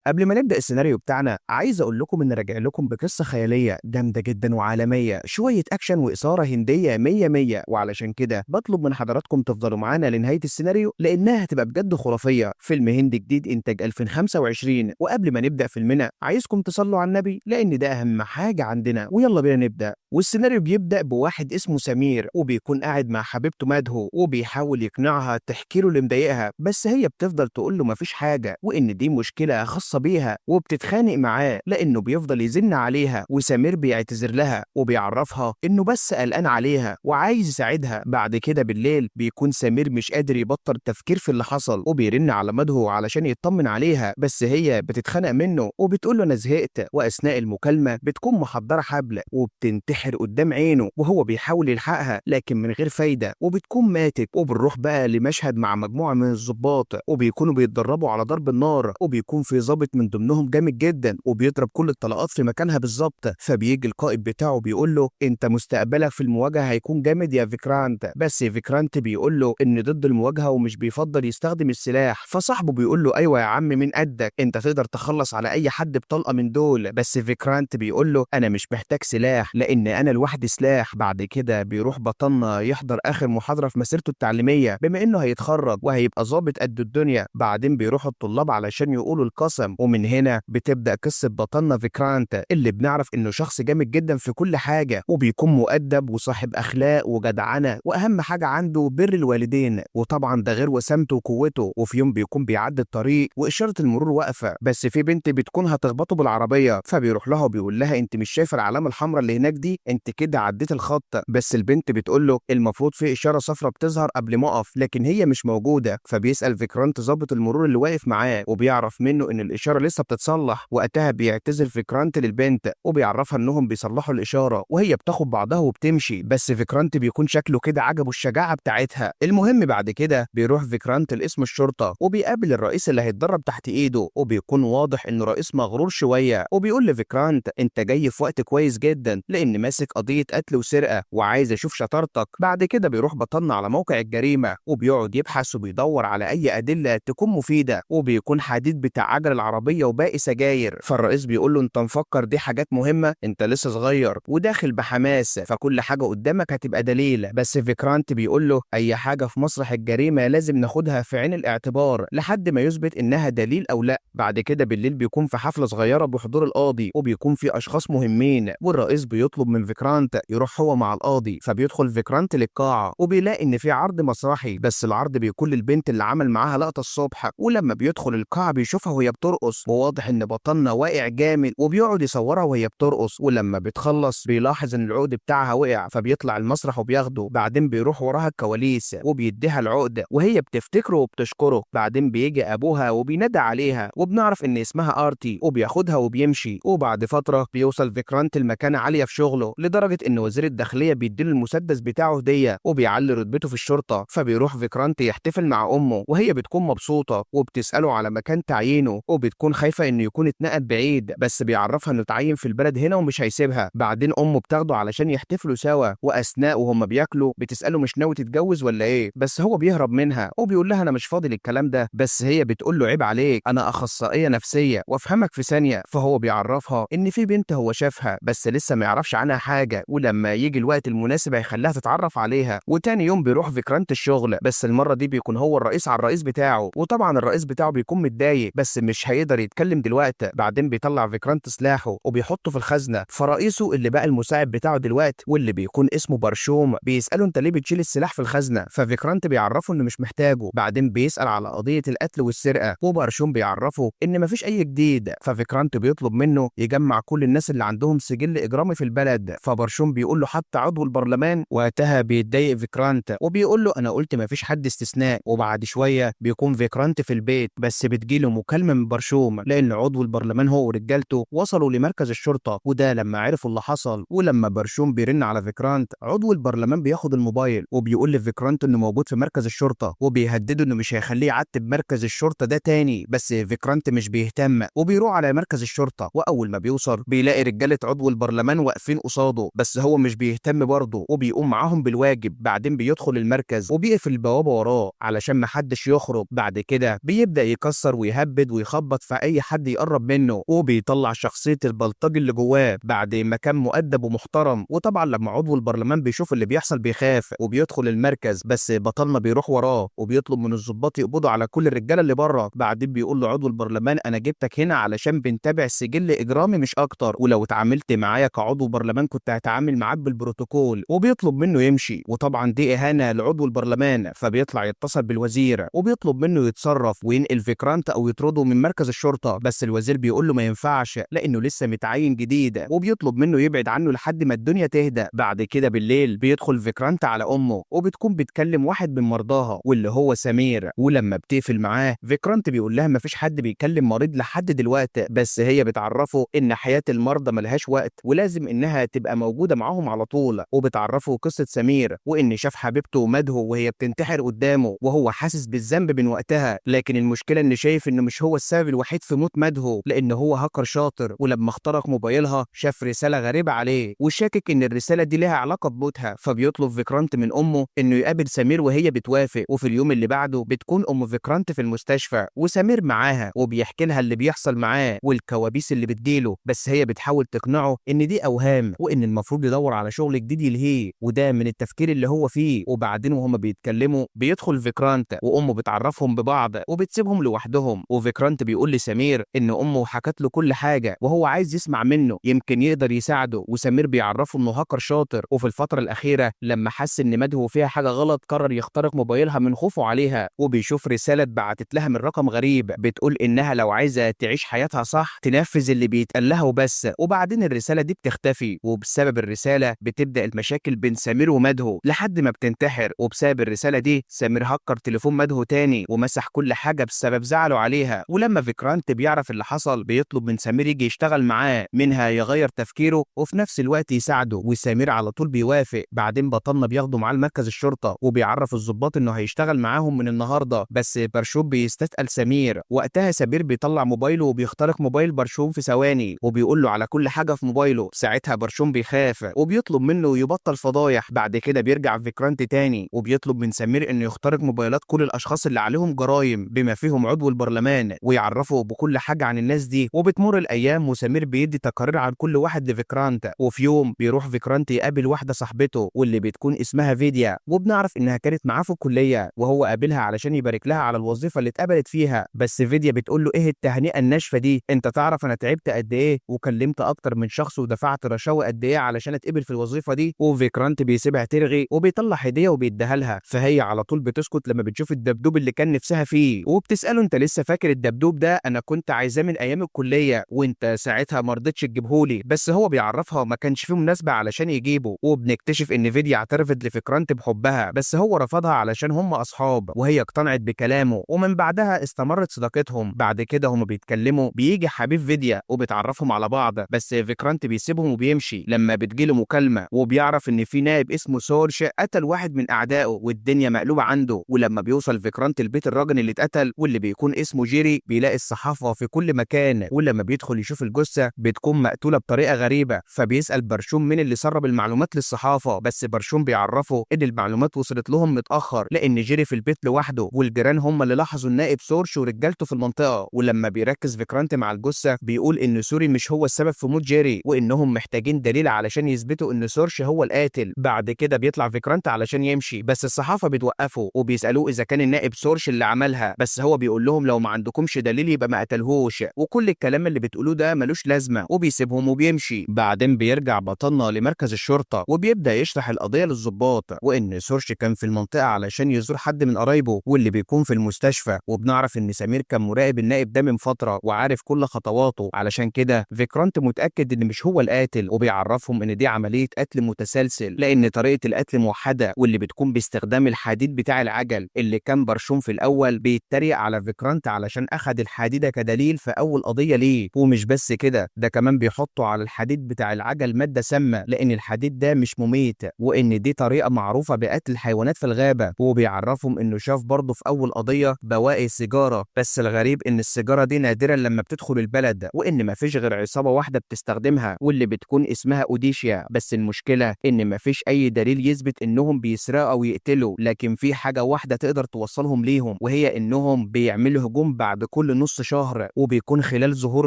قبل ما نبدأ السيناريو بتاعنا عايز أقول لكم إن راجع لكم بقصة خيالية جامدة جدا وعالمية، شوية أكشن وإثارة هندية مية مية. وعلشان كده بطلب من حضراتكم تفضلوا معانا لنهاية السيناريو لأنها هتبقى بجد خرافية. فيلم هندي جديد إنتاج 2025. وقبل ما نبدأ فيلمنا عايزكم تصلوا على النبي لأن ده أهم حاجة عندنا، ويلا بينا نبدأ. والسيناريو بيبدأ بواحد اسمه سمير، وبيكون قاعد مع حبيبته مادهو، وبيحاول يقنعها تحكي له اللي مضايقها، بس هي بتفضل تقول له مفيش حاجة وإن دي مشكلة خاصة بيها، وبتتخانق معاه لأنه بيفضل يزن عليها. وسمير بيعتذر لها وبيعرفها إنه بس قلقان عليها وعايز يساعدها. بعد كده بالليل بيكون سمير مش قادر يبطل التفكير في اللي حصل، وبيرن على مادهو علشان يطمن عليها، بس هي بتتخانق منه وبتقول له أنا زهقت. وأثناء المكالمة بتكون محضرة حبل وبتنتحر قدام عينه، وهو بيحاول يلحقها لكن من غير فايدة، وبتكون ماتت. وبنروح بقى لمشهد مع مجموعة من الضباط، وبيكونوا بيتدربوا على ضرب النار، وبيكون في ضابط من ضمنهم جامد جدا وبيضرب كل الطلقات في مكانها بالظبط. فبيجي القائد بتاعه بيقول له انت مستقبلك في المواجهة هيكون جامد يا فيكرانت، بس فيكرانت بيقول له ان ضد المواجهة ومش بيفضل يستخدم السلاح. فصاحبه بيقول له ايوه يا عم من قدك، انت تقدر تخلص على اي حد بطلقة من دول. بس فيكرانت بيقول له انا مش محتاج سلاح لان انا لوحدي سلاح. بعد كده بيروح بطلنا يحضر اخر محاضرة في مسيرته التعليمية بما انه هيتخرج وهيبقى ضابط قد الدنيا. بعدين بيروحوا الطلاب علشان يقولوا القسم، ومن هنا بتبدأ قصة بطلنا فيكرانت اللي بنعرف انه شخص جامد جدا في كل حاجة، وبيكون مؤدب وصاحب اخلاق وجدعنة، واهم حاجة عنده بر الوالدين، وطبعا ده غير وسامته وقوته. وفي يوم بيكون بيعدي الطريق واشارة المرور واقفة، بس في بنت بتكون هتخبطه بالعربية، فبيروح لها وبيقول لها انت مش شايفة العلامة الحمراء اللي هناك دي؟ انت كده عديت الخط. بس البنت بتقول له المفروض في اشارة صفراء بتظهر قبل ما اقف، لكن هي مش موجودة. فبيسأل فيكرانت ضابط المرور اللي واقف معاه، وبيعرف منه ان الاشارة لسه بتتصلح. وقتها بيعتذر فيكرانت للبنت وبيعرفها انهم بيصلحوا الاشارة، وهي بتاخد بعضها وبتمشي. بس فيكرانت بيكون شكله كده عجبه الشجاعة بتاعتها. المهم بعد كده بيروح فيكرانت لقسم الشرطة وبيقابل الرئيس اللي هيتدرب تحت ايده، وبيكون واضح انه رئيس مغرور شوية، وبيقول لفيكرانت انت جاي في وقت كويس جدا لان ماسك قضية قتل وسرقة وعايز اشوف شطارتك. بعد كده بيروح بطلنا على موقع الجريمة وبيقعد يبحث وبيدور على اي ادلة تكون مفيدة، وبيكون حديد بتاع عجل العربية وباقي سجاير. فالرئيس بيقول له انت مفكر دي حاجات مهمة؟ انت لسه صغير وداخل بحماس، فكل حاجة قدامك هتبقى دليل. بس فيكرانت بيقول له اي حاجة في مسرح الجريمة لازم ناخدها في عين الاعتبار لحد ما يثبت انها دليل او لا. بعد كده بالليل بيكون في حفلة صغيرة بحضور القاضي، وبيكون في اشخاص مهمين، والرئيس بيطلب من فيكرانت يروح هو مع القاضي. فبيدخل فيكرانت للقاعة وبيلاقي ان في عرض مسرحي، بس العرض بيكون للبنت اللي عمل معاها لقطة الصبح. ولما بيدخل القاعة بيشوفها وهي بترقص، وواضح ان بطلنا واقع جامد، وبيقعد يصورها وهي بترقص. ولما بتخلص بيلاحظ ان العقد بتاعها وقع، فبيطلع المسرح وبياخده. بعدين بيروح وراها الكواليس وبيديها العقد، وهي بتفتكره وبتشكره. بعدين بيجي ابوها وبينادى عليها، وبنعرف ان اسمها ارتي، وبياخدها وبيمشي. وبعد فترة بيوصل فيكرانت لمكانة عالية في شغله، لدرجة ان وزير الداخلية بيديله المسدس بتاعه هدية وبيعلي رتبته في الشرطة. فبيروح فيكرانت يحتفل مع امه، وهي بتكون مبسوطة وبتسأله على مكان تعيينه، وبتكون خايفة انه يكون اتنقل بعيد، بس بيعرفها انه اتعين في البلد هنا ومش هيسيبها. بعدين امه بتاخده علشان يحتفلوا سوا، واثناء وهم بياكلوا بتسأله مش ناوي تتجوز ولا ايه؟ بس هو بيهرب منها وبيقول لها انا مش فاضي للكلام ده. بس هي بتقول له عيب عليك، انا اخصائية نفسية وافهمك في ثانية. فهو بيعرفها ان في بنت هو شافها بس لسه ما يعرفش عنها حاجة، ولما يجي الوقت المناسب هيخليها تتعرف عليها. وتاني يوم بيروح فيكرانت الشغل، بس المرة دي بيكون هو الرئيس على الرئيس بتاعه، وطبعا الرئيس بتاعه بيكون متضايق بس مش هيقدر يتكلم دلوقتي. بعدين بيطلع فيكرانت سلاحه وبيحطه في الخزنة. فرئيسه اللي بقى المساعد بتاعه دلوقتي واللي بيكون اسمه برشوم بيسأله انت ليه بتشيل السلاح في الخزنة؟ ففيكرانت بيعرفه انه مش محتاجه. بعدين بيسأل على قضية القتل والسرقة، وبرشوم بيعرفه ان مفيش اي جديد. ففيكرانت بيطلب منه يجمع كل الناس اللي عندهم سجل اجرامي في البلد. فبرشوم بيقول له حتى عضو البرلمان. وقتها بيتضايق فيكرانت وبيقول له انا قلت مفيش حد استثناء. وبعد شوية بيكون فيكرانت في البيت، بس بتجيله مكالمة من برشوم لان عضو البرلمان هو ورجالته وصلوا لمركز الشرطة، وده لما عرفوا اللي حصل. ولما برشوم بيرن على فيكرانت، عضو البرلمان بياخد الموبايل وبيقول لفيكرانت انه موجود في مركز الشرطة، وبيهدده انه مش هيخليه يعتب مركز الشرطة ده تاني. بس فيكرانت مش بيهتم وبيروح على مركز الشرطة، واول ما بيوصل بيلاقي رجالة عضو البرلمان واقفين قصاده، بس هو مش بيهتم برضه وبيقوم معاهم بالواجب. بعدين بيدخل المركز وبيقفل البوابة وراه علشان محدش يخرج. بعد كده بيبدأ يكسر ويهبد ويخبط وبيخبط في اي حد يقرب منه، وبيطلع شخصية البلطجي اللي جواه بعد ما كان مؤدب ومحترم. وطبعا لما عضو البرلمان بيشوف اللي بيحصل بيخاف وبيدخل المركز، بس بطلنا بيروح وراه وبيطلب من الضباط يقبضوا على كل الرجالة اللي بره. بعدين بيقول له عضو البرلمان انا جبتك هنا علشان بنتابع سجل اجرامي مش اكتر، ولو اتعاملت معايا كعضو برلمان كنت هتعامل معاك بالبروتوكول، وبيطلب منه يمشي. وطبعا دي اهانه لعضو البرلمان، فبيطلع يتصل بالوزير وبيطلب منه يتصرف وينقل فيكرانت او يطرده من مركز الشرطة، بس الوزير بيقول له ما ينفعش لانه لسه متعين جديد، وبيطلب منه يبعد عنه لحد ما الدنيا تهدى. بعد كده بالليل بيدخل فيكرانت على امه وبتكون بتكلم واحد من مرضاها واللي هو سمير، ولما بتقفل معاه فيكرانت بيقول لها مفيش حد بيكلم مريض لحد دلوقتي، بس هي بتعرفه ان حياة المرضى ملهاش وقت ولازم انها تبقى موجودة معاهم على طول، وبتعرفه قصة سمير وان شاف حبيبته مدهو وهي بتنتحر قدامه وهو حاسس بالذنب من وقتها، لكن المشكلة ان شايف انه مش هو السبب الوحيد في موت مدهو لان هو هاكر شاطر، ولما اخترق موبايلها شاف رسالة غريبة عليه وشاكك ان الرسالة دي لها علاقة بموتها، فبيطلب فيكرانت من امه انه يقابل سمير وهي بتوافق. وفي اليوم اللي بعده بتكون ام فيكرانت في المستشفى وسمير معاها وبيحكي لها اللي بيحصل معاه والكوابيس اللي بتجيله، بس هي بتحاول تقنعه ان دي اوهام وان المفروض يدور على شغل جديد يلهيه وده من التفكير اللي هو فيه. وبعدين وهما بيتكلموا بيدخل فيكرانت وامه بتعرفهم ببعض وبتسيبهم لوحدهم، وفيكرانت بيقول لسمير ان امه حكت له كل حاجة وهو عايز يسمع منه يمكن يقدر يساعده، وسمير بيعرفه انه هاكر شاطر، وفي الفترة الاخيرة لما حس ان مدهو فيها حاجة غلط قرر يخترق موبايلها من خوفه عليها، وبيشوف رسالة اتبعتت لها من رقم غريب بتقول انها لو عايزه تعيش حياتها صح تنفذ اللي بيتقال لها وبس. وبعدين الرسالة دي بتختفي، وبسبب الرسالة بتبدا المشاكل بين سمير ومدهو لحد ما بتنتحر. وبسبب الرسالة دي سمير هكر تليفون مدهو تاني ومسح كل حاجة بسبب زعله عليها. ولما فيكرانت بيعرف اللي حصل بيطلب من سمير يجي يشتغل معاه، منها يغير تفكيره وفي نفس الوقت يساعده، وسمير على طول بيوافق. بعدين بطلنا بياخده معاه لمركز الشرطة وبيعرف الضباط انه هيشتغل معاهم من النهارده، بس برشوم بيستثقل سمير. وقتها سمير بيطلع موبايله وبيخترق موبايل برشوم في ثواني وبيقول له على كل حاجة في موبايله. ساعتها برشوم بيخاف وبيطلب منه يبطل فضايح. بعد كده بيرجع فيكرانت تاني وبيطلب من سمير انه يخترق موبايلات كل الاشخاص اللي عليهم جرايم بما فيهم عضو البرلمان ويعرفه بكل حاجة عن الناس دي. وبتمر الايام وسمير بيدي تقارير عن كل واحد لفيكرانت. وفي يوم بيروح فيكرانت يقابل واحدة صاحبته واللي بتكون اسمها فيديا، وبنعرف انها كانت معاه في الكلية وهو قابلها علشان يبارك لها على الوظيفة اللي اتقبلت فيها. بس فيديا بتقول له ايه التهنئة الناشفه دي، انت تعرف انا تعبت قد ايه وكلمت اكتر من شخص ودفعت رشاوي قد ايه علشان اتقبل في الوظيفة دي. وفيكرانت بيسيبها ترغي وبيطلع هديه وبيديها لها، فهي على طول بتسكت لما بتشوف الدبدوب اللي كان نفسها فيه، وبتساله انت لسه فاكر الدبدوب ده؟ انا كنت عايزاه من ايام الكلية وانت ساعتها ما رضيتش تجيبهولي. بس هو بيعرفها ما كانش فيه مناسبة علشان يجيبه. وبنكتشف ان فيديا اعترفت لفيكرانت بحبها بس هو رفضها علشان هم اصحاب، وهي اقتنعت بكلامه ومن بعدها استمرت صداقتهم. بعد كده هم بيتكلموا بيجي حبيب فيديا وبتعرفهم على بعض، بس فيكرانت بيسيبهم وبيمشي لما بتجيله مكالمة وبيعرف ان في نائب اسمه سورش قتل واحد من اعدائه والدنيا مقلوبة عنده. ولما بيوصل فيكرانت البيت الراجل اللي اتقتل واللي بيكون اسمه جيري بيلاقي الصحافة في كل مكان، ولما بيدخل يشوف الجثة بتكون مقتوله بطريقة غريبة، فبيسال برشوم مين اللي سرب المعلومات للصحافة، بس برشوم بيعرفه ان المعلومات وصلت لهم متاخر لان جيري في البيت لوحده والجيران هم اللي لاحظوا النائب سورش ورجالته في المنطقة. ولما بيركز فيكرانت مع الجثة بيقول ان سوري مش هو السبب في موت جيري وانهم محتاجين دليل علشان يثبتوا ان سورش هو القاتل. بعد كده بيطلع فيكرانت علشان يمشي بس الصحافة بتوقفه وبيسالوه اذا كان النائب سورش اللي عملها، بس هو بيقول لهم لو ما عندكمش دليل يبقى ما قتلهوش وكل الكلام اللي بتقولوه ده ملوش لازمه، وبيسيبهم وبيمشي. بعدين بيرجع بطلنا لمركز الشرطة وبيبدا يشرح القضية للضباط وان سورش كان في المنطقة علشان يزور حد من قرايبه واللي بيكون في المستشفى، وبنعرف ان سمير كان مراقب النائب ده من فترة وعارف كل خطواته، علشان كده فيكرانت متاكد ان مش هو القاتل، وبيعرفهم ان دي عملية قتل متسلسل لان طريقه القتل موحدة واللي بتكون باستخدام الحديد بتاع العجل اللي كان برشوم في الاول بيتريق على فيكرانت علشان اخد الحديدة كدليل في اول قضية ليه. ومش بس كده، ده كمان بيحطوا على الحديد بتاع العجل مادة سامة لان الحديد ده مش مميت وان دي طريقه معروفة بقتل الحيوانات في الغابة. وبيعرفهم انه شاف برضه في اول قضية بواقي سيجارة، بس الغريب ان السيجارة دي نادرا لما بتدخل البلد وان مفيش غير عصابة واحدة بتستخدمها واللي بتكون اسمها اوديشيا، بس المشكلة ان مفيش اي دليل يثبت انهم بيسرقوا او يقتلوا، لكن في حاجة واحدة تقدر توصلهم ليهم وهي انهم بيعملوا هجوم بعد كل نص شهر، وبيكون خلال ظهور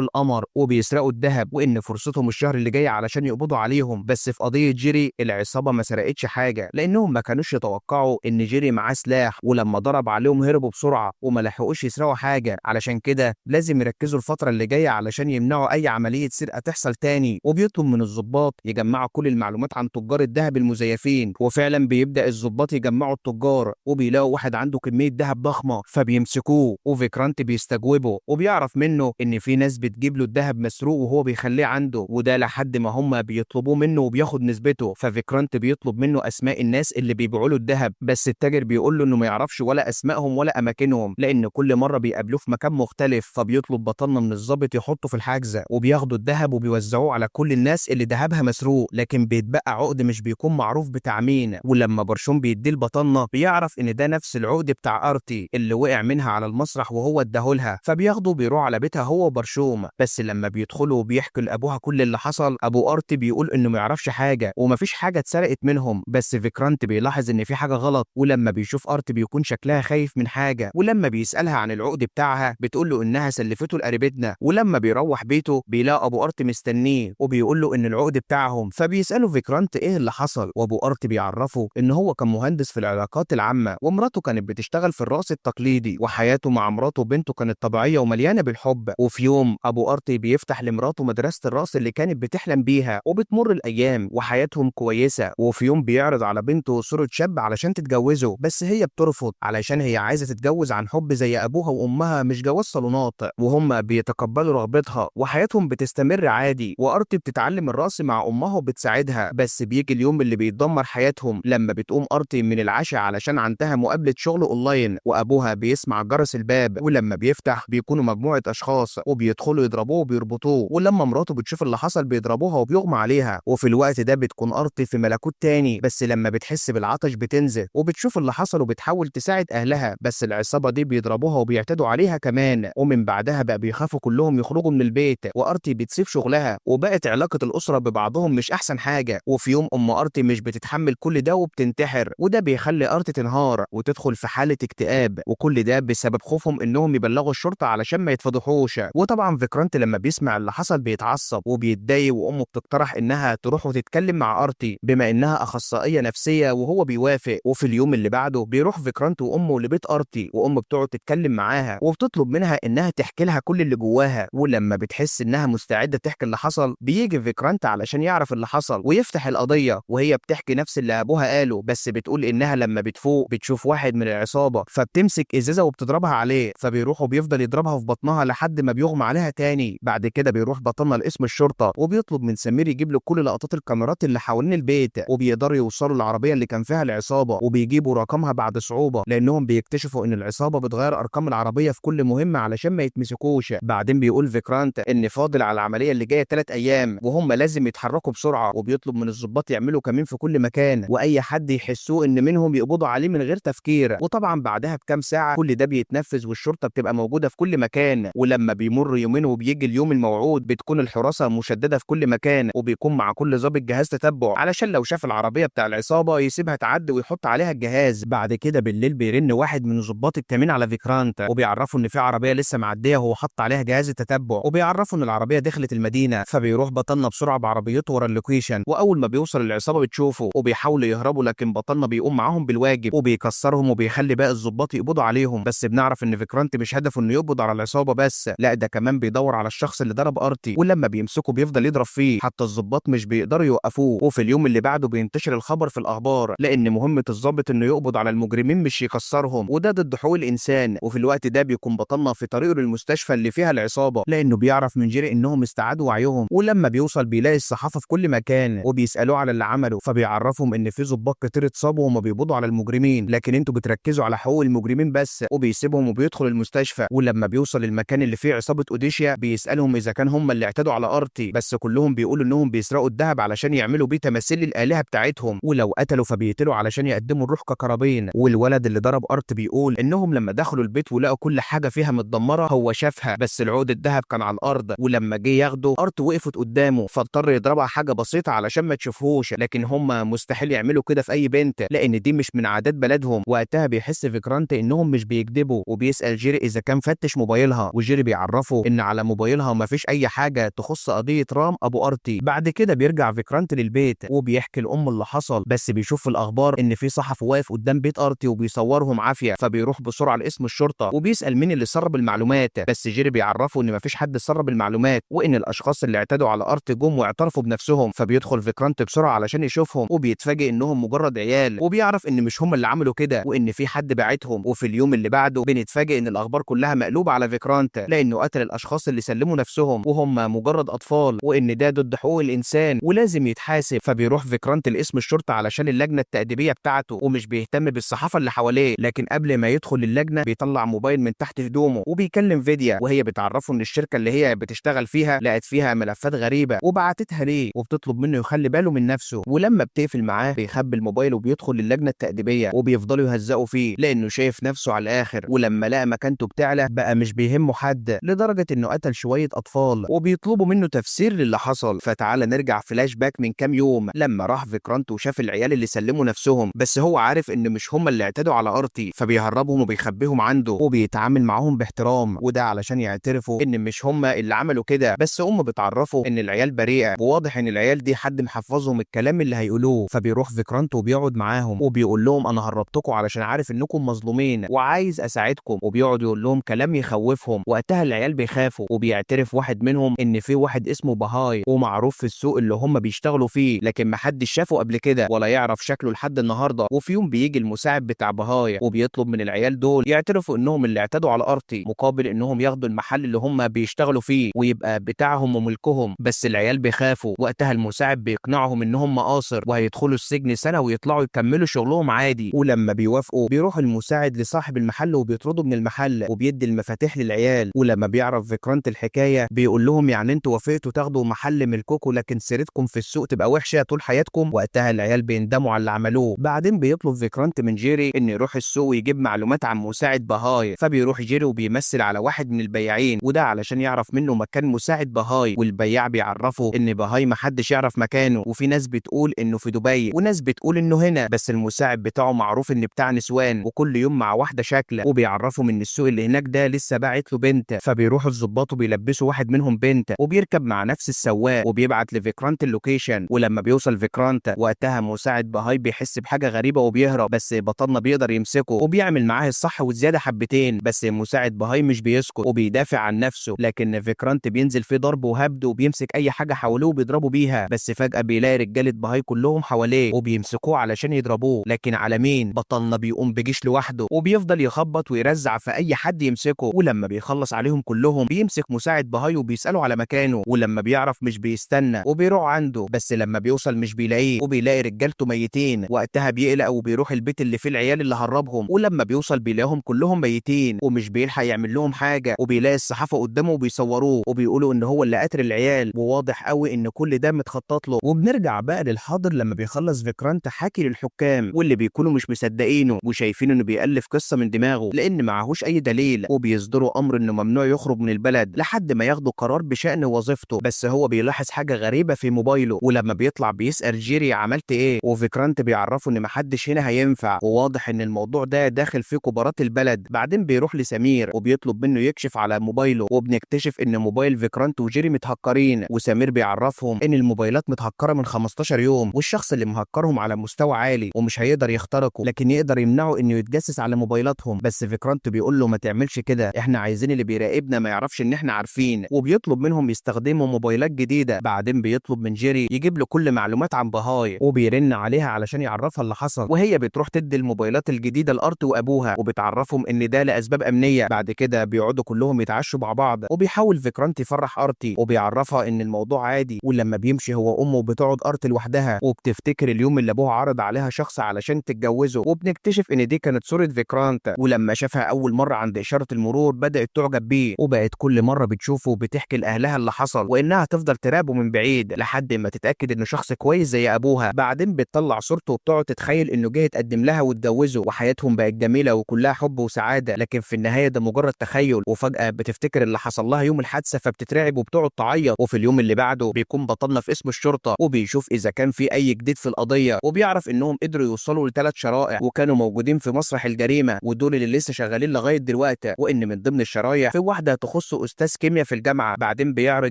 القمر، وبيسرقوا الذهب، وان فرصتهم الشهر اللي جاي علشان يقبضوا عليهم. بس في قضية جيري العصابة ما سرقتش حاجة، لانهم ما كانوش يتوقعوا ان جيري معاه سلاح، ولما ضرب عليهم هربوا بسرعة وما لحقوش يسرقوا حاجة. علشان كده لازم يركزوا الفترة اللي جاية علشان يمنعوا اي عملية سرقة تحصل تاني. وبيطلب من الضباط يجمعوا كل المعلومات عن تجار الذهب المزيفين، وفعلا بيبدأ الضباط يجمعوا التجار، وبيلاقوا واحد عنده كمية ذهب ضخمة فبيمسكوه، وفيكرانت بيستجوبه وبيعرف منه ان في ناس بتجيب له الذهب مسروق وهو بيخليه عنده، وده لحد ما هم بيطلبوه منه وبياخد نسبته. ففيكرانت بيطلب منه اسماء الناس اللي بيبيعوا له الذهب، بس التاجر بيقول له انه ما يعرفش ولا اسمائهم ولا اماكنهم، لان كل مرة بيقابلوه في مكان مختلف. فبيطلب بطلنا من الضابط يحطه في الحجزه، وبياخدوا الذهب وبيوزعوه على كل الناس اللي ذهبها مسروق، لكن بيتبقى عقد مش بيكون معروف بتاع مين. ولما برشوم بيديه لبطلنا بيعرف ان ده نفس العقد بتاع ارتي اللي وقع منها على المسرح وهو اداهولها، فبياخده بيروح على بيتها هو وبرشوم. بس لما بيدخلوا وبيحكوا لابوها كل اللي حصل، ابو ارتي بيقول انه ما يعرفش حاجة ومفيش حاجة اتسرقت منهم. بس فيكرانت بيلاحظ ان في حاجة غلط، ولما بيشوف ارتي بيكون شكلها خايف من حاجة، ولما بيسالها عن العقد بتاعها بتقول له انها سلفته لقريبتنا. ولما بيروح بيته بيلاقي ابو ارتي مستنيه وبيقول له ان العقد بتاعهم، فبيساله فيكرانت ايه اللي حصل، وابو ارتي بيعرفه ان هو كان مهندس في العلاقات العامة، ومراته كانت بتشتغل في الرقص التقليدي، وحياته مع مراته وبنته كانت طبيعية ومليانة بالحب. وفي يوم ابو ارتي بيفتح لمراته مدرسه الرقص اللي كانت بتحلم بيها، وبتمر الايام وحياتهم كويسة. وفي يوم بيعرض على بنته صوره شاب علشان تتجوزه، بس هي بترفض علشان هي عايزه تتجوز عن حب زي ابوها وامها، مش جواز صالونات، وهم بيتقبلوا رغبتها وحياتهم بتستمر عادي. وارتي بتتعلم الرقص مع امها وبتساعدها، بس بيجي اليوم اللي بيدمر حياتهم لما بتقوم ارتي من العشاء علشان عندها مقابله شغل اونلاين، وابوها بيسمع جرس الباب، ولما بيفتح بيكونوا مجموعة اشخاص وبيدخلوا يضربوه وبيربطوه، ولما مراته بتشوف اللي حصل بيضربوها وبيغمى عليها. وفي الوقت ده بتكون ارتي في ملكوت تاني، بس لما بتحس بالعطش بتنزل وبتشوف اللي حصل وبتحاول تساعد اهلها، بس العصابة دي بيضربوها وبيعتدوا عليها كمان. ومن بعدها بقى بيخافوا كلهم يخرجوا من البيت، وارتي بتسيب شغلها، وبقت علاقة الاسرة ببعضهم مش احسن حاجة. وفي يوم ام ارتي مش بتتحمل كل ده وبتنتحر، وده بيخلي ارتي تنهار وتدخل في حاله اكتئاب، وكل ده بسبب خوفهم انهم يبلغوا الشرطة علشان ما يتفضحوش. وطبعا فيكرانت لما بيسمع اللي حصل بيتعصب وبيتضايق، وامه بتقترح انها تروح وتتكلم مع ارتي بما انها اخصائية نفسية، وهو بيوافق. وفي اليوم اللي بعده بيروح فيكرانت وامه لبيت ارتي، وامه بتقعد تتكلم معاها وبتطلب منها انها تحكي لها كل اللي جواها. ولما بتحس انها مستعدة تحكي اللي حصل بيجي فيكرانت علشان يعرف اللي حصل ويفتح القضية، وهي بتحكي نفس اللي ابوها قاله، بس بتقول انها لما بتفوق بتشوف واحد من العصابة فبتمسك ازازة وبتضربها عليه، فبيروح وبيفضل يضربها في بطنها لحد ما بيغمى عليها تاني. بعد كده بيروح بطلنا لقسم الشرطة وبيطلب من سمير يجيب له كل لقطات الكاميرات اللي حوالين البيت، وبيقدروا يوصلوا العربية اللي كان فيها العصابة وبيجيبوا رقمها بعد صعوبة، لانهم بيكتشفوا ان العصابة بتغير ارقام العربية في كل مهمة علشان ما يتمسكوش. بعدين بيقول فيكرانت ان فاضل على العملية اللي جاية 3 ايام وهم لازم يتحركوا بسرعة، وبيطلب من الضباط يعملوا كمين في كل مكان، واي حد يحسوه ان منهم يقبضوا عليه من غير تفكير. وطبعا بعدها بكام ساعة كل ده بيتنفذ والشرطة بتبقى موجودة في كل مكان. ولما بيمر يومين وبيجي اليوم الموعود بتكون الحراسة مشددة في كل مكان، وبيكون مع كل ضابط جهاز تتبع علشان لو شاف العربية بتاع العصابة يسيبها تعدي ويحط عليها الجهاز. بعد كده بالليل بيرن واحد من ضباط الكمين على فيكرانت وبيعرفوا ان في عربية لسه معدية وهو حط عليها جهاز التتبع، وبيعرفوا ان العربية دخلت المدينة. فبيروح بطلنا بسرعة بعربيته ورا ال location، واول ما بيوصل العصابة بتشوفه وبيحاولوا يهربوا، لكن بطلنا بيقوم معاهم بالواجب وبيكسرهم وبيخلي باقي الضباط يقبضوا عليهم. بس بنعرف ان فيكرانت مش هدفه انه يقبض على العصابة بس، لا ده كمان بيدور على الشخص اللي ضرب ارتي، ولما بيمسكه بيفضل يضرب فيه حتى الضباط مش بيقدروا يوقفوه. وفي اليوم اللي بعده بينتشر الخبر في الاخبار، لان مهمة الضابط انه يقبض على المجرمين مش يكسرهم، وده ضد حقوق الانسان. وفي الوقت ده بيكون بطلنا في طريقه للمستشفى اللي فيها العصابة، لانه بيعرف من جيري انهم استعادوا وعيهم. ولما بيوصل بيلاقي الصحافة في كل مكان وبيسالوه على اللي عمله، فبيعرفهم ان في ضباط كتير اتصابوا وما بيقبضوا على المجرمين، لكن انتوا بتركزوا على حقوق المجرمين بس. وبيسيبهم وبيدخل المستشفى. ولما بيوصل المكان اللي فيه عصابة اوديشيا بيسالهم اذا كان هم اللي اعتدوا على ارتي، بس كلهم بيقولوا انهم بيسرقوا الذهب علشان يعملوا بيه تماثيل للالهه بتاعتهم، ولو قتلوا فبيقتلوا علشان يقدموا الروح كقرابين. والولد اللي ضرب ارت بيقول انهم لما دخلوا البيت ولقوا كل حاجة فيها متدمره هو شافها، بس العود الذهب كان على الارض، ولما جه ياخده ارت وقفت قدامه فاضطر يضربها حاجة بسيطة علشان ما تشوفهوش، لكن هم مستحيل يعملوا كده في اي بنت لان دي مش من عادات بلدهم. وقتها بيحس فيكرانت انهم مش بيكذبوا، وبيسال جيري اذا كان فتش وبيفتش موبايلها، وجيري بيعرفه ان على موبايلها مفيش اي حاجة تخص قضية رام ابو ارتي. بعد كده بيرجع فيكرانت للبيت وبيحكي لامه اللي حصل، بس بيشوف في الاخبار ان في صحفي واقف قدام بيت ارتي وبيصورهم عافية، فبيروح بسرعة لقسم الشرطة وبيسال مين اللي سرب المعلومات، بس جيري بيعرفه ان مفيش حد سرب المعلومات وان الاشخاص اللي اعتدوا على ارتي جم واعترفوا بنفسهم. فبيدخل فيكرانت بسرعة علشان يشوفهم وبيتفاجئ انهم مجرد عيال، وبيعرف ان مش هم اللي عملوا كده وان في حد باعتهم. وفي اليوم اللي بعده بنتفاجئ ان الاخبار كلها مقلوبة على فيكرانت لانه قتل الاشخاص اللي سلموا نفسهم وهم مجرد اطفال، وان ده ضد حقوق الانسان ولازم يتحاسب. فبيروح فيكرانت لقسم الشرطة علشان اللجنة التأديبيه بتاعته ومش بيهتم بالصحافه اللي حواليه، لكن قبل ما يدخل اللجنة بيطلع موبايل من تحت هدومه وبيكلم فيديا، وهي بتعرفه ان الشركة اللي هي بتشتغل فيها لقت فيها ملفات غريبة وبعتتها ليه وبتطلب منه يخلي باله من نفسه. ولما بتقفل معاه بيخبي الموبايل وبيدخل للجنة التأديبيه وبيفضلوا يهزقوا فيه لانه شايف نفسه على الاخر، ولما لقى مكانته بتعلى بقى مش بيهمه حد لدرجة انه قتل شوية اطفال وبيطلبوا منه تفسير للي حصل. فتعالى نرجع فلاش باك من كام يوم لما راح فيكرانت وشاف العيال اللي سلموا نفسهم، بس هو عارف ان مش هم اللي اعتدوا على ارتي، فبيهربهم وبيخبيهم عنده وبيتعامل معاهم باحترام، وده علشان يعترفوا ان مش هم اللي عملوا كده. بس امه بتعرفه ان العيال بريئة وواضح ان العيال دي حد محفظهم الكلام اللي هيقولوه. فبيروح فيكرانت وبيقعد معاهم وبيقول لهم انا هربتكم علشان عارف انكم مظلومين وعايز اساعدكم، وبيقعد يقول لهم كلام يخوفهم. وقتها العيال بيخافوا وبيعترف واحد منهم ان في واحد اسمه بهاي ومعروف في السوق اللي هم بيشتغلوا فيه، لكن محدش شافه قبل كده ولا يعرف شكله لحد النهارده. وفي يوم بيجي المساعد بتاع بهاي وبيطلب من العيال دول يعترفوا انهم اللي اعتدوا على ارتي مقابل انهم ياخدوا المحل اللي هم بيشتغلوا فيه ويبقى بتاعهم وملكهم، بس العيال بيخافوا. وقتها المساعد بيقنعهم انهم قاصر وهيدخلوا السجن سنة ويطلعوا يكملوا شغلهم عادي، ولما بيوافقوا بيروح المساعد لصاحب المحل وبيطرده من المحل وبيدي المفاتيح للعيال. ولما بيعرف فيكرانت الحكاية بيقول لهم يعني انتوا وافقتوا تاخدوا محل ملككم لكن سيرتكم في السوق تبقى وحشة طول حياتكم. وقتها العيال بيندموا على اللي عملوه. بعدين بيطلب فيكرانت من جيري ان يروح السوق ويجيب معلومات عن مساعد بهاي، فبيروح جيري وبيمثل على واحد من البياعين، وده علشان يعرف منه مكان مساعد بهاي. والبياع بيعرفه ان بهاي محدش يعرف مكانه، وفي ناس بتقول انه في دبي وناس بتقول انه هنا، بس المساعد بتاعه معروف ان بتاع نسوان وكل يوم مع واحدة شكله، وبيعرفهم ان السوق اللي هناك ده لسه باعت له بنت. فبيروحوا الظباط وبيلبسوا واحد منهم بنت وبيركب مع نفس السواق وبيبعت لفيكرانت ال location. ولما بيوصل فيكرانت وقتها مساعد بهاي بيحس بحاجة غريبة وبيهرب، بس بطلنا بيقدر يمسكه وبيعمل معاه الصح وزيادة حبتين، بس مساعد بهاي مش بيسكت وبيدافع عن نفسه، لكن فيكرانت بينزل فيه ضرب وهبد وبيمسك اي حاجة حواليه وبيضربه بيها. بس فجاة بيلاقي رجاله بهاي كلهم حواليه وبيمسكوه علشان يضربوه، لكن على مين؟ بطلنا بيقوم بجيش لوحده وبيفضل يخبط ويرزع في اي حد يمسكه، ولما بيخلص عليهم كلهم بيمسك مساعد بهاي وبيساله على مكانه، ولما بيعرف مش بيستنى وبيروح عنده، بس لما بيوصل مش بيلاقيه وبيلاقي رجالته ميتين. وقتها بيقلق وبيروح البيت اللي فيه العيال اللي هربهم، ولما بيوصل بيلاقيهم كلهم ميتين ومش بيلحق يعمل لهم حاجة، وبيلاقي الصحافة قدامه وبيصوروه وبيقولوا ان هو اللي قتل العيال، وواضح قوي ان كل ده متخطط له. وبنرجع بقى للحاضر لما بيخلص فيكرانت حكي للحكام واللي بيكونوا مش مصدقينه وشايفين انه بيألف قصة من دماغه لان معهوش اي دليل، وبيصدروا امر انه ممنوع يخرج من البلد لحد ما ياخدوا قرار بشأن وظيفته. بس هو بيلاحظ حاجة غريبة في موبايله، ولما بيطلع بيسأل جيري عملت ايه، وفيكرانت بيعرفه ان محدش هنا هينفع، وواضح ان الموضوع ده داخل فيه كبارات البلد. بعدين بيروح لسمير وبيطلب منه يكشف على موبايله، وبنكتشف ان موبايل فيكرانت وجيري متهكرين، وسمير بيعرفهم ان الموبايلات متهكره من 15 يوم والشخص اللي مهكرهم على مستوى عالي ومش هيقدر يخترقه، لكن يقدر يمنعه انه يتجسس على موبايلاتهم. بس فيكرانت بيقول له ما تعملش كده، احنا عايزين اللي بيراقبنا ما يعرفش ان احنا عارفين، وبيطلب منهم يستخدموا موبايلات جديدة. بعدين بيطلب من جيري يجيب له كل معلومات عن بهاي وبيرن عليها علشان يعرفها اللي حصل، وهي بتروح تدي الموبايلات الجديدة لارت وابوها وبتعرفهم ان ده لاسباب امنية. بعد كده بيقعدوا كلهم يتعشوا مع بعض، وبيحاول فيكرانت يفرح ارتي وبيعرفها ان الموضوع عادي. ولما بيمشي هو وامه بتقعد ارتي لوحدها وبتفتكر اليوم اللي ابوها عرض عليها شخص علشان تتجوزه، وبنكتشف ان دي كانت صوره فيكرانت، ولما شافها اول مرة عند اشارة المرور بدات تعجب بيه، وبقت كل مرة بتشوفه بتحكي لاهلها اللي حصل وانها تفضل تراقبه من بعيد لحد ما تتاكد انه شخص كويس زي ابوها. بعدين بتطلع صورته وبتقعد تتخيل انه جه يتقدم لها واتجوزه وحياتهم بقت جميلة وكلها حب وسعادة، لكن في النهاية ده مجرد تخيل. وفجاة بتفتكر اللي حصل لها يوم الحادثة فبتترعب وبتقعد تعيط. وفي اليوم اللي بعده بيكون بطلنا في قسم الشرطة وبيشوف اذا كان في اي جديد في القضية، وبيعرف انهم قدروا يوصلوا ل3 شرائح وكانوا موجودين في مسرح الجريمة، ودول اللي لسه شغالين لغاية دلوقتي، وان ان من ضمن الشرايح في واحدة تخص استاذ كيمياء في الجامعة. بعدين بيعرض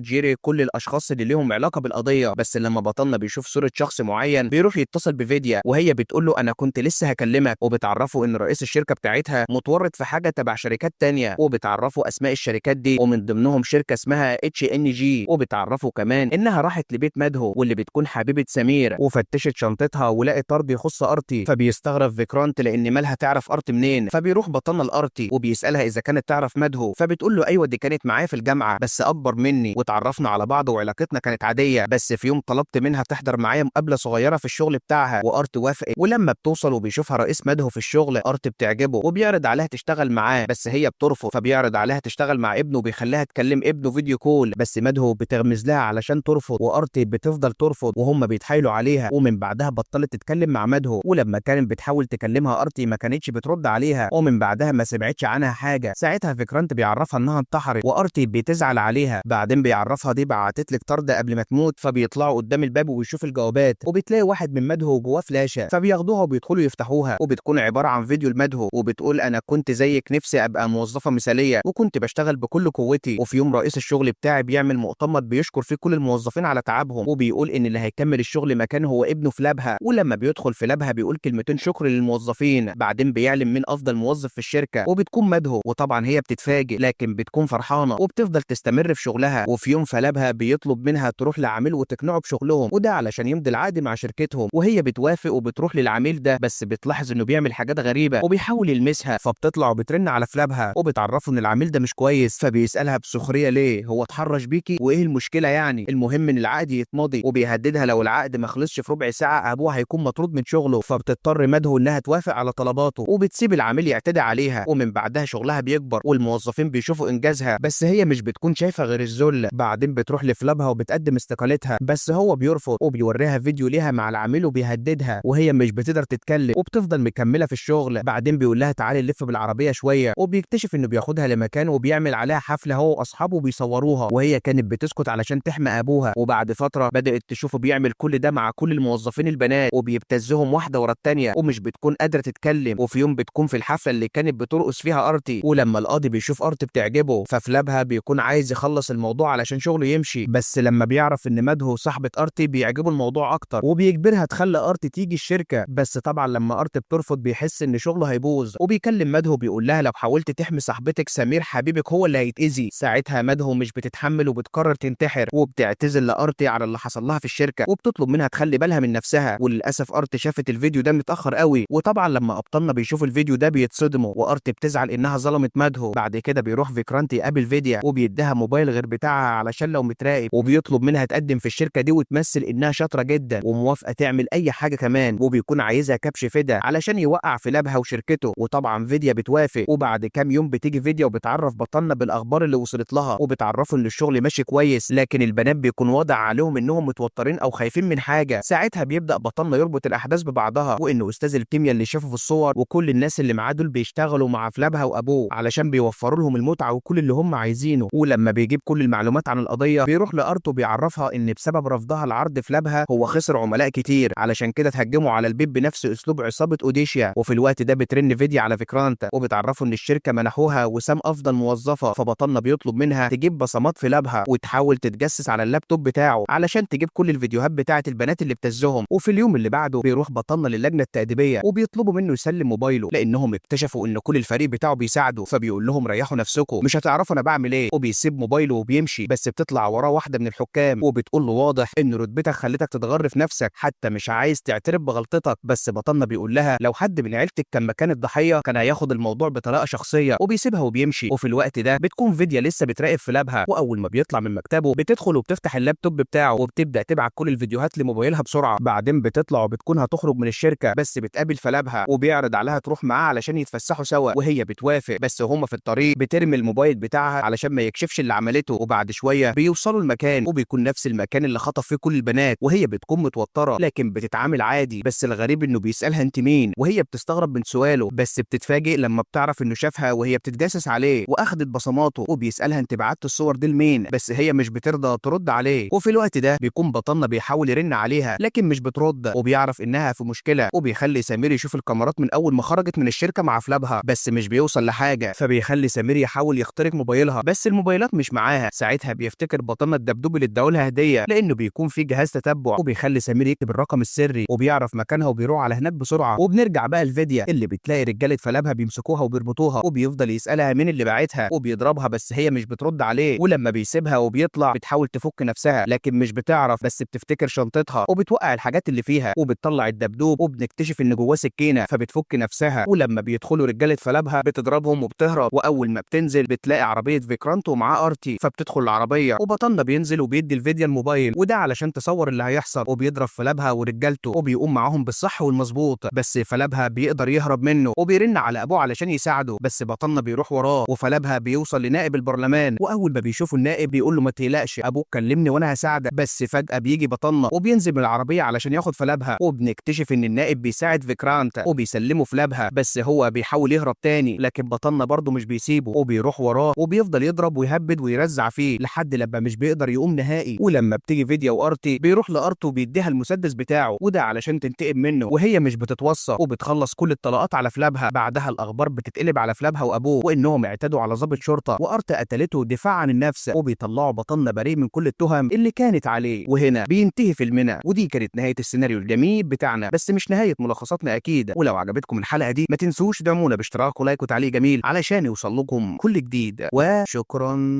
جيري كل الاشخاص اللي ليهم علاقة بالقضية، بس لما بطلنا بيشوف صوره شخص معين بيروح يتصل بفيديا، وهي بتقول له انا كنت لسه هكلمك، وبتعرفه ان رئيس الشركة بتاعتها متورط في حاجة تبع شركات تانية، وبتعرفه اسماء الشركات دي ومن ضمنهم شركة اسمها HNG، وبتعرفه كمان انها راحت لبيت مادهو واللي بتكون حبيبه سمير، وفتشت شنطتها ولقت طرد يخص ارتي. فبيستغرب فيكرانت لان مالها تعرف ارتي منين، فبيروح بطلنا الارتي وبيسالها اذا كانت تعرف مادهو، فبتقول له ايوه دي كانت معايا في الجامعة بس اكبر مني، وتعرفنا على بعض وعلاقتنا كانت عادية، بس في يوم طلبت منها تحضر معايا مقابله صغيرة في الشغل بتاعها وارتي وافقت. ولما بتوصل وبيشوفها رئيس مادهو في الشغل ارتي بتعجبه وبيعرض عليها تشتغل معاه، بس هي بترفض، فبيعرض عليها تشتغل مع ابنه وبيخليها تكلم ابنه video call، بس مادهو بتغمز لها علشان ترفض، وارتي بتفضل ترفض وهم بيتحايلوا عليها، ومن بعدها بطلت تتكلم مع مادهو. ولما كانت بتحاول تكلمها ارتي ما كانتش بترد عليها، ومن بعدها ما سمعتش عنها حاجة. ساعتها فيكرانت بيعرفها انها انتحرت وارتي بتزعل عليها. بعدين بيعرفها دي بعتت لك طرد قبل ما تموت، فبيطلعوا قدام الباب وبيشوف الجوابات، وبتلاقي واحد من مادهو جواه فلاشه، فبياخدوها وبيدخلوا يفتحوها، وبتكون عبارة عن فيديو لمادهو، وبتقول انا كنت زيك نفسي ابقى موظفة مثاليه وكنت بشتغل بكل قوتي، وفي يوم رئيس الشغل بتاعي بيعمل مؤتمر بيشكر فيه كل الموظفين على تعبهم، وبيقول ان اللي هيكمل الشغل مكانه هو ابنه فلابها. ولما بيدخل فلابها بيقول كلمتين شكر للموظفين، بعدين بيعلن مين افضل موظف في الشركة وبتكون مادهو، وطبعا هي بتتفاجئ لكن بتكون فرحانة وبتفضل تستمر في شغلها. وفي يوم فلابها بيطلب منها تروح لعميل وتقنعه بشغلهم، وده علشان يمضي العقد مع شركتهم، وهي بتوافق وبتروح للعميل ده، بس بتلاحظ انه بيعمل حاجات غريبة وبيحاول يلمسها، فبتطلع وبترن على فلابها وبتعرفه ان العميل ده مش كويس، فبيسالها بسخريه ليه هو اتحرش بيكي وايه المشكلة يعني، المهم ان العقد يتمضي، وبيهددها لو العقد ما خلصش في ربع ساعة ابوها هيكون مطرود من شغله. فبتضطر مادهو انها توافق على طلباته وبتسيب العميل يعتدي عليها، ومن بعدها شغلها بيكبر والموظفين بيشوفوا انجازها، بس هي مش بتكون شايفه غير الذل. بعدين بتروح لفلابها وبتقدم استقالتها، بس هو بيرفض وبيوريها فيديو ليها مع العميل وبيهددها، وهي مش بتقدر تتكلم وبتفضل مكملة في الشغل. بعدين بيقول لها تعالي نلف بالعربية شوية، وبيكتشف انه بياخدها لمكان وبيعمل عليها حفلة هو واصحابه بيصوروها، وهي كانت بتسكت علشان تحمي ابوها. وبعد فترة بدات تشوفه بيعمل كل ده مع كل الموظفين البنات وبيبتزهم واحدة ورا الثانية ومش بتكون قادرة تتكلم. وفي يوم بتكون في الحفلة اللي كانت بترقص فيها ارتي، ولما القاضي بيشوف ارتي بتعجبه ففلابها بيكون عايز يخلص الموضوع علشان شغله يمشي، بس لما بيعرف ان مادهو صاحبه ارتي بيعجبه الموضوع اكتر وبيجبرها تخلي ارتي تيجي الشركة. بس طبعا لما ارتي بترفض بيحس ان شغله هيبوظ، وبيكلم مادهو بيقول لها لو حاولت تحمي صاحبتك سمير حبيبك هو اللي هيتأذي. ساعتها مادهو مش بتتحمل وبتقرر تنتحر، وبتعتذر لارتي على اللي حصل لها في الشركة وبتطلب منها تخلي بالها من نفسها. وللاسف ارتي شافت الفيديو ده متاخر قوي، وطبعا لما ابطالنا بيشوفوا الفيديو ده بيتصدموا، وارتي بتزعل انها ظلمت مادهو. بعد كده بيروح فيكرانت يقابل فيديا وبيديها موبايل غير بتاعها علشان لو متراقب، وبيطلب منها تقدم في الشركة دي وتمثل انها شاطرة جدا وموافقه تعمل اي حاجة كمان، وبيكون عايزها كبش فدا علشان يوقع في لابها وشركته. وطبعا فيديا بتوافق. وبعد كام يوم بتيجي فيديا وبتعرف بطلنا بالاخبار اللي وصلت لها، وبتعرفه ان الشغل ماشي كويس، لكن البنات بيكون واضح عليهم انهم متوترين او خايفين من حاجة. ساعتها بيبدا بطلنا يربط الاحداث ببعضها، وان استاذ الكيمياء اللي شافه في الصور وكل الناس اللي معاه دول بيشتغلوا مع فلابها وابوه علشان بيوفروا لهم المتعة وكل اللي هم عايزينه. ولما بيجيب كل المعلومات عن القضية بيروح لارتو بيعرفها ان بسبب رفضها لعرض فلابها هو خسر عملاء كتير، علشان كده تهجموا على البيت بنفس اسلوب عصابة اوديشيا. وفي الوقت ده بترن فيديو على فيكرانت وبتعرفه ان الشركة منحوها وسام افضل موظفة، فبطلنا بيطلب منها تجيب بصمات فلابها وتحاول تتجسس على اللابتوب بتاعه علشان تجيب كل الفيديوهات بتاعه البنات اللي ابتزهم. وفي اليوم اللي بعده بيروح بطلنا للجنة التأديبيه وبيطلبوا منه يسلم موبايله لانهم اكتشفوا ان كل الفريق بتاعه بيساعده، فبيقول لهم ريحوا نفسكم مش هتعرفوا انا بعمل ايه، وبيسيب موبايله وبيمشي. بس بتطلع وراه واحدة من الحكام وبتقول له واضح ان رتبتك خلتك تتغر في نفسك حتى مش عايز تعترف بغلطتك. بس بطلنا بيقول لها لو حد من عيلتك كان مكان الضحية كان هياخد الموضوع بطريقة شخصية، وبيسيبها وبيمشي. وفي الوقت ده بتكون فيديا لسه بتراقب في لابها، واول ما بيطلع من مكتبه بتدخل وبتفتح اللابتوب بتاعه وبتبدا تبعت كل الفيديوهات لموبايلها بسرعة. بعدين بتطلع وبتكون هتخرج من الشركة، بس بتقابل فلابها وبيعرض عليها تروح معاه علشان يتفسحوا سوا، وهي بتوافق. بس هما في الطريق بترمي الموبايل بتاعها علشان ما يكشفش اللي عملته. وبعد شوية بيوصلوا المكان وبيكون نفس المكان اللي خطف فيه كل البنات، وهي بتكون متوترة لكن بتتعامل عادي. بس الغريب انه بيسالها انت مين، وهي بتستغرب من سؤاله، بس بتتفاجئ لما بتعرف انه شافها وهي بتتجسس عليه واخدت بصماته، وبيسالها انت بعت الصور دي لمين، بس هي مش بترضى ترد عليه. وفي الوقت ده بيكون بطلنا بيحاول يرن عليها لكن مش بترد، وبيعرف انها في مشكلة، وبيخلي سمير يشوف الكاميرات من اول ما خرجت من الشركة مع فلابها، بس مش بيوصل لحاجة. حاجة، فبيخلي سمير يحاول يخترق موبايلها بس الموبايلات مش معاها. ساعتها بيفتكر بطلنا الدبدوب اللي اداهولها هديه لانه بيكون في جهاز تتبع، وبيخلي سمير يكتب الرقم السري وبيعرف مكانها وبيروح على هناك بسرعة. وبنرجع بقى الفيديا اللي بتلاقي رجاله فلابها بيمسكوها وبيربطوها، وبيفضل يسالها مين اللي باعتها وبيضربها بس هي مش بترد عليه. ولما بيسيبها وبيطلع بتحاول تفك نفسها لكن مش بتعرف، بس بتفتكر شنطتها وبتوقع الحاجات اللي فيها وبتطلع الدبدوب، وبنكتشف ان جواه سكينة فبتفك نفسها. ولما بيدخلوا رجاله فلابها بتضربهم وبتهرب، واول ما بتنزل بتلاقي عربية فيكرانت ومعاه ارتي، فبتدخل العربية وبطلنا بينزل وبيدي الفيديو الموبايل، وده علشان تصور اللي هيحصل، وبيضرب فلابها ورجالته وبيقوم معاهم بالصح والمظبوط، بس فلابها بيقدر يهرب منه وبيرن على ابوه علشان يساعده، بس بطلنا بيروح وراه وفلابها بيوصل لنائب البرلمان، واول ما بيشوفوا النائب بيقول له ما تقلقش ابوك كلمني وانا هساعدك. بس فجأة بيجي بطلنا وبينزل من العربية علشان ياخد فلابها، وبنكتشف ان النائب بيساعد فيكرانت وبيسلمه فلابها، بس هو بيحاول يهرب تاني لكن بطلنا برضه مش بيسيبه وبيروح وراه وبيفضل يضرب ويهبد ويرزع فيه لحد لما مش بيقدر يقوم نهائي. ولما بتيجي فيديا وارتي بيروح لارتو وبيديها المسدس بتاعه، وده علشان تنتقم منه، وهي مش بتتوصى وبتخلص كل الطلقات على فلابها. بعدها الاخبار بتتقلب على فلابها وابوه وانهم اعتدوا على ضابط شرطه وارت قتلته دفاع عن النفس، وبيطلعوا بطلنا بريء من كل التهم اللي كانت عليه. وهنا بينتهي فيلمنا، ودي كانت نهاية السيناريو الجميل بتاعنا، بس مش نهاية ملخصاتنا اكيد. ولو عجبتكم الحلقة دي ما تنسوش دعمونا باشتراك و like وتعليق جميل علشان يوصل لكم كل جديد، وشكرا.